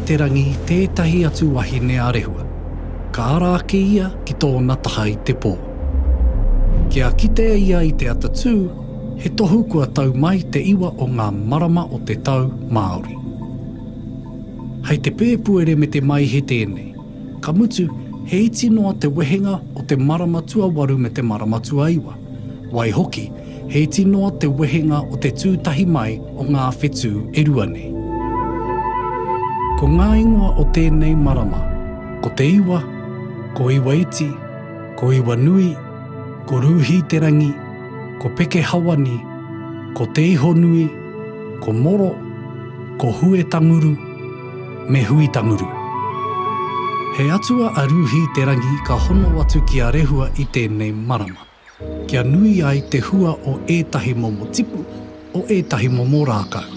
Rūhī-te-rangi tētahi atu wahine a Rehua. Ka ara ake ia ki tōna taha i te pō. Kia kitea ia i te atatū, he tohu kua tau mai te iwa o ngā marama o te tau Māori. Hei te Pēpuere me te Maehe tēnei, ka mutu he iti noa te wehenga o te marama tuawaru me te marama tuaiwa. Waihoki, he iti noa te wehenga o te tūtahi mai o ngā whetū e rua nei. Ko ngā ingoa o tēnei marama, ko Te Iwa, ko Iwa-iti, ko Iwa-nui, ko Rūhī-te-rangi, ko Pekehawani, ko Te Ihonui, ko Moro, ko Huetanguru, me Huitanguru. He atua a Rūhī-te-rangi ka hono atu ki a Rehua i tēnei marama, kia nui ai te hua o ētahi momo tipu, o ētahi momo rākau.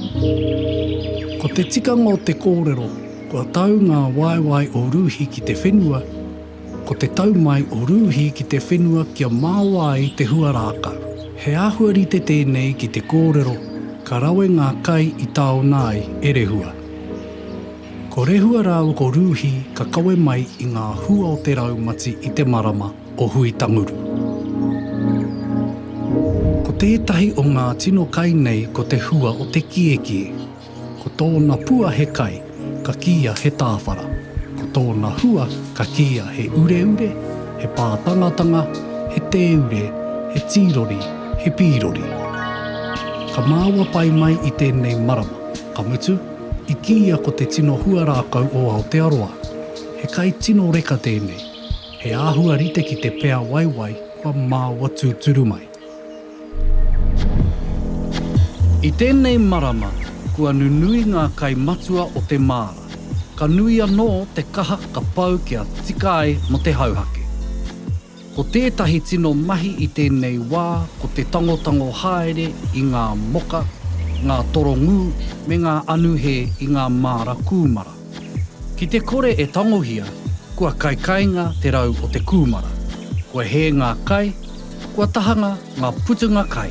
Ko te tikanga o te kōrero, kua tau ngā waewae o Rūhī ki te whenua, Ko te tau mai o Rūhī ki te whenua kia maoa ai te hua rākau. He āhua rite tēnei ki te kōrero ka rawe ngā kai i taona ai e Rehua. Ko Rehua rāua ko Rūhī ka kawe mai i ngā hua o te raumati i te marama o Hui-tanguru. Ko tētahi o ngā tino kai nei ko te hua o te kiekie. Ko tōna pua he kai, ka kīia he tāwhara. Ko tōna hua ka kīia he ureure, he pātangatanga, he tēure, he tīrori, he pīrori. Ka māua pai mai i tēnei marama, ka mutu, i kīia ko te tino hua rākau o Aotearoa. He kai tino reka tēnei, he āhua rite ki te pea waiwai kua māua tūturu mai. I tēnei marama, kua nunui ngā kai matua o te māra. Ka nui anō te kaha ka pau kia tika ai mō te hauhake. Ko tētahi tino mahi i tēnei wā ko te tangotango haere i ngā moka, ngā torongū me ngā anuhe i ngā māra kūmara. Ki te kore e tangohia, kua kaikainga te rau o te kūmara, kua hē ngā kai, kua tahanga ngā putunga kai.